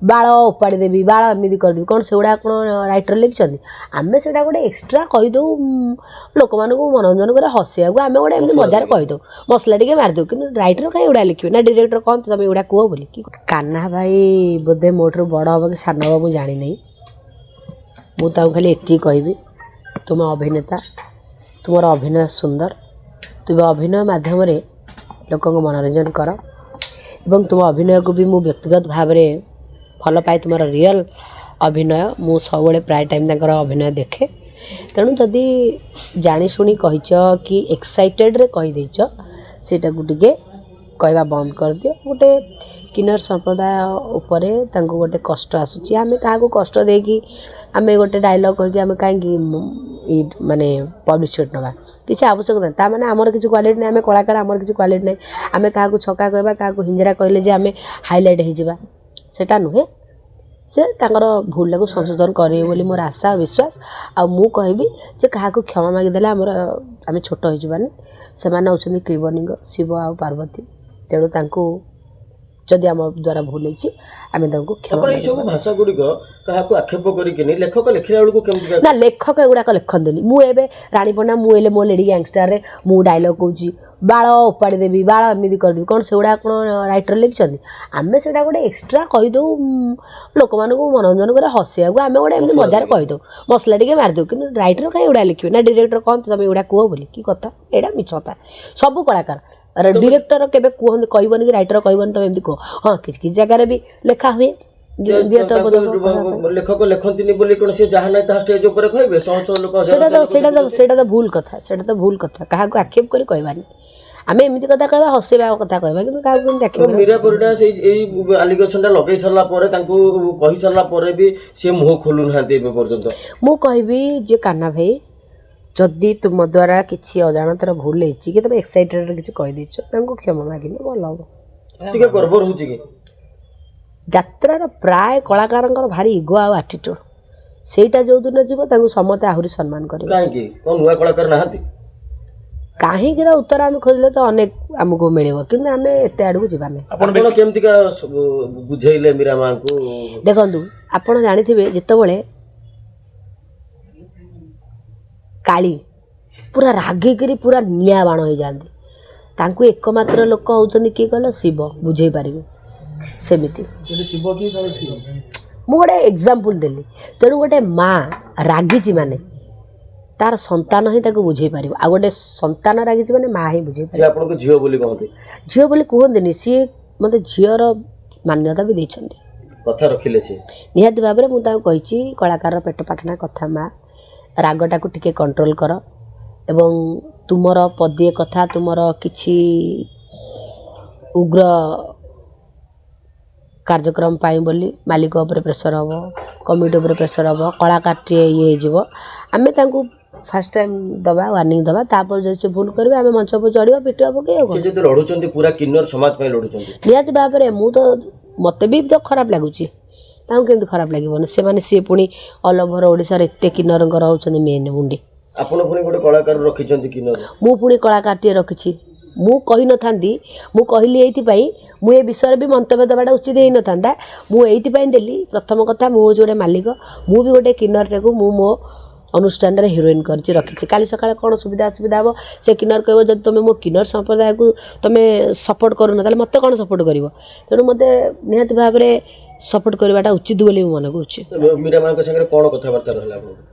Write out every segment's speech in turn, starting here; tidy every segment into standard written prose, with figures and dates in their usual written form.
ବାଳ ଉପାଡ଼ି ଦେବି, ବାଳ ଏମିତି କରିଦେବି, କ'ଣ ସେଗୁଡ଼ା କ'ଣ ରାଇଟର୍ ଲେଖିଛନ୍ତି? ଆମେ ସେଇଟା ଗୋଟେ ଏକ୍ସଟ୍ରା କହିଦେଉ ଲୋକମାନଙ୍କୁ ମନୋରଞ୍ଜନ କରି ହସିବାକୁ, ଆମେ ଗୋଟେ ଏମିତି ମସଲା ମଜାରେ ଟିକେ। କହିଦେଉ, ମସଲା ଟିକେ ମାରିଦେଉ। କିନ୍ତୁ ରାଇଟର୍ କାହିଁ ଏଗୁଡ଼ା ଲେଖିବେ ନା ଡିରେକ୍ଟର କହନ୍ତି ତମେ ଏଗୁଡ଼ା କୁହ ବୋଲି କି? କାହ୍ନା ଭାଇ ବୋଧେ ମୋ ଠାରୁ ବଡ଼ ହେବ କି ସାନ ହେବ ମୁଁ ଜାଣିନାହିଁ। ମୁଁ ତାଙ୍କୁ ଖାଲି ଏତିକି କହିବି, ତୁମ ଅଭିନେତା, ତୁମର ଅଭିନୟ ସୁନ୍ଦର, ତୁମେ ଅଭିନୟ ମାଧ୍ୟମରେ ଲୋକଙ୍କ ମନୋରଞ୍ଜନ କର ଏବଂ ତୁମ ଅଭିନୟକୁ ବି ମୁଁ ବ୍ୟକ୍ତିଗତ ଭାବରେ ଭଲ ପାଏ। ତୁମର ରିଅଲ୍ ଅଭିନୟ ମୁଁ ସବୁବେଳେ ପ୍ରାୟ ଟାଇମ୍ ତାଙ୍କର ଅଭିନୟ ଦେଖେ। ତେଣୁ ଯଦି ଜାଣିଶୁଣି କହିଛ କି ଏକ୍ସାଇଟେଡ଼ରେ କହିଦେଇଛ, ସେଇଟାକୁ ଟିକେ କହିବା ବନ୍ଦ କରିଦିଅ। ଗୋଟେ କିନ୍ନର ସମ୍ପ୍ରଦାୟ ଉପରେ ତାଙ୍କୁ ଗୋଟେ କଷ୍ଟ ଆସୁଛି, ଆମେ କାହାକୁ କଷ୍ଟ ଦେଇକି ଆମେ ଗୋଟେ ଡାଇଲଗ୍ କହିକି ଆମେ କାହିଁକି ମାନେ ପବ୍ଲିସିଟି ନେବା? କିଛି ଆବଶ୍ୟକତା ନାହିଁ। ତା ମାନେ ଆମର କିଛି କ୍ୱାଲିଟି ନାହିଁ, ଆମେ କଳାକାର, ଆମର କିଛି କ୍ୱାଲିଟି ନାହିଁ, ଆମେ କାହାକୁ ଛକା କହିବା, କାହାକୁ ହିଞ୍ଜଡ଼ା କହିଲେ ଯେ ଆମେ ହାଇଲାଇଟ୍ ହେଇଯିବା, ସେଇଟା ନୁହେଁ। ସେ ତାଙ୍କର ଭୁଲଟାକୁ ସଂଶୋଧନ କରିବେ ବୋଲି ମୋର ଆଶା ଆଉ ବିଶ୍ୱାସ। ଆଉ ମୁଁ କହିବି ଯେ କାହାକୁ କ୍ଷମା ମାଗିଦେଲେ ଆମର ଆମେ ଛୋଟ ହେଇଯିବାନି। ସେମାନେ ହେଉଛନ୍ତି କ୍ରିବନିଙ୍ଗ, ଶିବ ଆଉ ପାର୍ବତୀ। ତେଣୁ ତାଙ୍କୁ ଯଦି ଆମ ଦ୍ୱାରା ଭୁଲ ହେଇଛି ଆମେ ତାଙ୍କୁ କ୍ଷମା ଆପଣ ଏଇ ସବୁ ମାଗିବା। ଭାଷା ଗୁଡ଼ିକ କାହାକୁ ଆକ୍ଷେପ କରିକିନି ଲେଖକ ଲେଖିଲା ବେଳକୁ କେମିତି ନା, ଲେଖକ ଏଗୁଡ଼ାକ ଲେଖନ୍ତିନି। ମୁଁ ଏବେ ରାଣୀ ପଣ୍ଡା, ମୁଁ ହେଲେ ମୋ ଲେଡ଼ି ଗ୍ୟାଙ୍ଗଷ୍ଟାରରେ ମୁଁ ଡାଇଲଗ୍ କହୁଛି, ବାଳ ଉପାଡ଼ି ଦେବି, ବାଳ ଏମିତି କରିଦେବି, କ'ଣ ସେଗୁଡ଼ା କ'ଣ ରାଇଟର୍ ଲେଖିଛନ୍ତି? ଆମେ ସେଇଟା ଗୋଟେ ଏକ୍ସଟ୍ରା କହିଦେଉ ଲୋକମାନଙ୍କୁ ମନୋରଞ୍ଜନ କରି ହସିବାକୁ, ଆମେ ଗୋଟେ ଏମିତି ମସଲା ମଜାରେ ଟିକେ। କହିଦେଉ, ମସଲା ଟିକେ ମାରିଦେଉ। କିନ୍ତୁ ରାଇଟର୍ କାହିଁ ଏଗୁଡ଼ା ଲେଖିବେ ନା ଡିରେକ୍ଟର କହନ୍ତି ତମେ ଏଗୁଡ଼ା କୁହ ବୋଲି କି କଥା? ଏଇଟା ମିଛ କଥା। ସବୁ କଳାକାର ଡିରେକ୍ଟର କେବେ କୁହନ୍ତି କହିବନି କି ରାଇଟର କହିବନି ତମେ ଏମିତି କୁହ। ହଁ, କିଛି କିଛି ଜାଗାରେ ବି ଲେଖା ହୁଏ। ଲେଖକ ଲେଖନ୍ତିନି ବୋଲି କ'ଣ ସେ ଯାହା ନାହିଁ ତାହା ଷ୍ଟେଜ ଉପରେ କହିବେ? ଶହ ଶହ ଲୋକ, ହଜାର ସେଇଟା ତ ହଜାର ଲୋକ ସେଇଟା ତ ଦେଖୁଛନ୍ତି। ସେଇଟା ତ ଭୁଲ କଥା, ସେଇଟା ତ ଭୁଲ କଥା। କାହାକୁ ଆକ୍ଷେପ କରି କହିବାନି। ଆମେ ଏମିତି କଥା କହିବା, ହସେଇବା କଥା କହିବା, କିନ୍ତୁ କାହାକୁ ଏମିତି ଆକ୍ଷେପ ଏବଂ ମୀରା ପରିଡ଼ା ସେଇ ଏଇ ଆଲିଗେସନଟା ଲଗେଇ ସାରିଲା ପରେ, ତାଙ୍କୁ କହି ସାରିଲା ପରେ ବି ସେ ମୁହଁ ଖୋଲୁନାହାନ୍ତି ଏବେ ପର୍ଯ୍ୟନ୍ତ। ମୁଁ କହିବି ଯେ କାହ୍ନା ଭାଇ, ଯଦି ତୁମ ଦ୍ୱାରା କିଛି ଅଜାଣତରେ ଭୁଲ ହେଇଛି କି ତମେ ଏକ୍ସାଇଟେଡ଼ରେ କିଛି କହିଦେଇଛ, ତାଙ୍କୁ କ୍ଷମା ମାଗିଲେ ଭଲ ହେବ। ଟିକେ ଗର୍ବ ରହୁଛି କି? ଯାତ୍ରାର ପ୍ରାୟ କଳାକାରଙ୍କର ଭାରି ଇଗୋ ଆଉ ଆଟିଟ୍ୟୁଡ଼। ସେଇଟା ଯେଉଁଦିନ ଯିବ ତାଙ୍କୁ ସମସ୍ତେ ଆହୁରି ସମ୍ମାନ କରିବେ। କାହିଁକି, କ'ଣ ନୂଆ କଳାକାର ନାହାନ୍ତି? କାହିଁକିର ଉତ୍ତର ଆମେ ଖୋଜିଲେ ତ ଅନେକ ଆମକୁ ମିଳିବ, କିନ୍ତୁ ଆମେ ଏତେ ଆଡ଼କୁ ଯିବା ନାହିଁ। ଆପଣ କେମିତିକା ସବୁ ବୁଝେଇଲେ ମୀରା ମାଙ୍କୁ? ଦେଖନ୍ତୁ, ଆପଣ ଜାଣିଥିବେ ଯେତେବେଳେ କାଳି ପୁରା ରାଗିକିରି ପୁରା ନିଆଁ ବାଣ ହେଇଯାଆନ୍ତି, ତାଙ୍କୁ ଏକମାତ୍ର ଲୋକ ହେଉଛନ୍ତି କିଏ କହିଲ? ଶିବ ବୁଝେଇ ପାରିବେ। ସେମିତି ଶିବ କିଏ କାଳେ କିଏ? ମୁଁ ଗୋଟେ ଏକ୍ଜାମ୍ପଲ୍ ଦେଲି। ତେଣୁ ଗୋଟେ ମା ରାଗିଛି ମାନେ ତାର ସନ୍ତାନ ହିଁ ତାକୁ ବୁଝେଇ ପାରିବ, ଆଉ ଗୋଟେ ସନ୍ତାନ ରାଗିଛି ମାନେ ମା ହିଁ ବୁଝେଇ ସେ ପାରିବ। ଆପଣଙ୍କୁ ଝିଅ ବୋଲି କହନ୍ତି? ଝିଅ ବୋଲି କୁହନ୍ତିନି, ସିଏ ମୋତେ ଝିଅର ମାନ୍ୟତା ବି ଦେଇଛନ୍ତି। କଥା ରଖିଲେ ସେ? ନିହାତି ଭାବରେ। ମୁଁ ତାଙ୍କୁ କହିଛି, କଳାକାରର ପେଟ ପାଟଣା କଥା ମା, ରାଗଟାକୁ ଟିକେ କଣ୍ଟ୍ରୋଲ କର ଏବଂ ତୁମର ପଦିଏ କଥା, ତୁମର କିଛି ଉଗ୍ର କାର୍ଯ୍ୟକ୍ରମ ପାଇଁ ବୋଲି ମାଲିକ ଉପରେ ପ୍ରେସର୍ ହେବ, କମିଟି ଉପରେ ପ୍ରେସର୍ ହେବ, କଳାକାରଟିଏ ଇଏ ହେଇଯିବ। ଆମେ ତାଙ୍କୁ ଫାର୍ଷ୍ଟ ଟାଇମ୍ ଦେବା, ୱାର୍ଣ୍ଣିଂ ଦେବା, ତାପରେ ଯଦି ସେ ଭୁଲ କରିବେ ଆମେ ମଞ୍ଚ ଉପରେ ଚଢ଼ିବା, ପିଟିବା ପକେଇବା। ସେ କ'ଣ ଯଦି ଲଢୁଛନ୍ତି, ପୁରା କିନ୍ନର ସମାଜ ପାଇଁ ଲଢୁଛନ୍ତି। ନିହାତି ଭାବରେ। ମୁଁ ତ ମୋତେ ବି ତ ଖରାପ ଲାଗୁଛି, ତାଙ୍କୁ କେମିତି ଖରାପ ଲାଗିବନି? ସେମାନେ ସିଏ ପୁଣି ଅଲ୍ ଓଭର ଓଡ଼ିଶାର ଏତେ କିନ୍ନରଙ୍କର ହେଉଛନ୍ତି ମେନ୍ ମୁଣ୍ଡି। ଆପଣ ପୁଣି ଗୋଟେ କଳାକାର ରଖିଛନ୍ତି କିନ୍ନର। ମୁଁ ପୁଣି କଳାକାରଟିଏ ରଖିଛି। ମୁଁ କହିନଥାନ୍ତି, ମୁଁ କହିଲି ଏଇଥିପାଇଁ, ମୁଁ ଏ ବିଷୟରେ ବି ମନ୍ତବ୍ୟ ଦେବାଟା ଉଚିତ ହେଇନଥାନ୍ତା, ମୁଁ ଏଇଥିପାଇଁ ଦେଲି। ପ୍ରଥମ କଥା, ମୁଁ ହେଉଛି ଗୋଟେ ମାଲିକ, ମୁଁ ବି ଗୋଟେ କିନ୍ନରଟାକୁ ମୁଁ ମୋ ଅନୁଷ୍ଠାନରେ ହିରୋଇନ୍ କରିଛି, ରଖିଛି। କାଲି ସକାଳେ କ'ଣ ସୁବିଧା ଅସୁବିଧା ହେବ, ସେ କିନ୍ନର କହିବ ଯଦି ତୁମେ ମୋ କିନ୍ନର ସମ୍ପ୍ରଦାୟକୁ ତୁମେ ସପୋର୍ଟ କରୁନ, ତାହେଲେ ମୋତେ କ'ଣ ସପୋର୍ଟ କରିବ? ତେଣୁ ମୋତେ ନିହାତି ଭାବରେ ସପୋର୍ଟ କରିବାଟା ଉଚିତ ବୋଲି ମୁଁ ମନେ କରୁଛି। ମୀରା ମାଙ୍କ ସାଙ୍ଗରେ କ'ଣ କଥାବାର୍ତ୍ତା ରହିଲା ଆପଣଙ୍କର?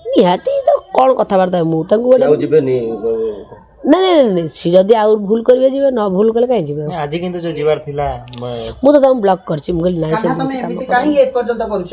ନିହାତି ତ କ'ଣ କଥାବାର୍ତ୍ତା, ମୁଁ ତାଙ୍କୁ ଗୋଟେ ଆଉ ଯିବେନି? ନାଇଁ ନାଇଁ ନାଇଁ, ସିଏ ଯଦି ଆଉ ଭୁଲ କରିବେ ଯିବେ, ନ ଭୁଲ କଲେ କାହିଁ ଯିବେ? ଆଜି କିନ୍ତୁ ଯୋଉ ଯିବାର ଥିଲା, ମୁଁ ତ ତାଙ୍କୁ ବ୍ଲକ୍ କରିଛି। ମୁଁ କହିଲି ନାଇଁ, କାହ୍ନା, ସେମିତି ତମେ କାମ ଏମିତି କରନି। କାହିଁ ଏପର୍ଯ୍ୟନ୍ତ କରୁଛ?